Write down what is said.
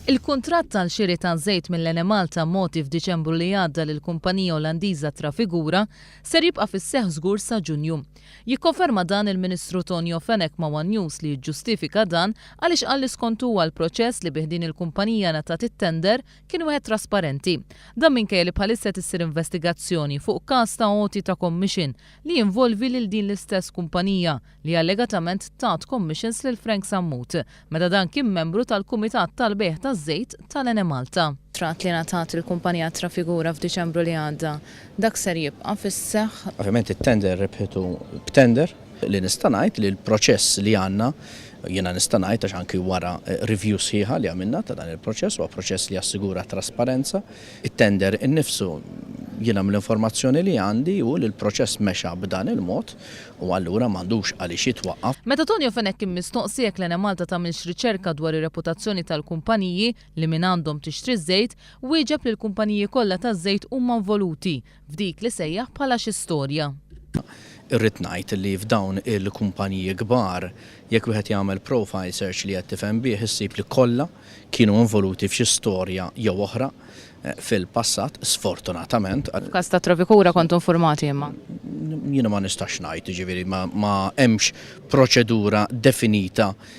Il-kuntratt għal xiri ta' żejt mill-Enemalta mogħti f'Diċembru li għadda lill-kumpanija Olandiża Trafigura ser jibqa' fis-seħħ żgur sa Ġunju. Jikkonferma dan il-Ministru Tonio Fenech ma' one News li jiġġustifika dan għaliex qal li skont huwa l-proċess li bih din il-kumpanija ngħatat it-tender kien wieħed trasparenti. Dan minkejja li bħalissa qed issir investigazzjoni fuq każ ta' għoti ta' commission li jinvolvi lil din l-istess kumpanija li allegatament tat commissions lil Frank Sammut meta dan kien membru tal-Kumitat tal-Bejgħ taż-Żejt tal-Enemalta. Kuntratt li ngħatat lill-kumpanija Trafigura f'Diċembru li għadda, dak ser jibqa' fis-seħħ? Ovvjament it-tender rebħitu b'tender. Li nista' ngħid li l-proċess li għandna, jiena nista' ngħid għax anki wara review sħiħa li għamilna ta' dan il-proċess, huwa proċess li jassigura trasparenza. It-tender innifsu, jiena mill-informazzjoni li għandi hu li l-proċess mexa b'dan il-mod u allura m'għandux għaliex jitwaqqaf. Meta Tonio Fenech kien mistoqsi jekk l-Enemalta tagħmilx riċerka dwar ir-reputazzjoni tal-kumpaniji li mingħandhom tixtri ż-żejt, wieġeb li l-kumpaniji kollha taż-żejt huma involuti f'dik li sejjaħ bħala xi storja. Irrid ngħid li f'dawn il-kumpaniji kbar, jekk wieħed jagħmel profile search li qed tifhem bih issib li kollha kienu involuti f'xi storja jew oħra fil-passat, sfortunatament. F'każ ta' Trafigura kontu infurmati imma? Jiena ma nistax ngħid, jiġifieri ma hemmx proċedura definita.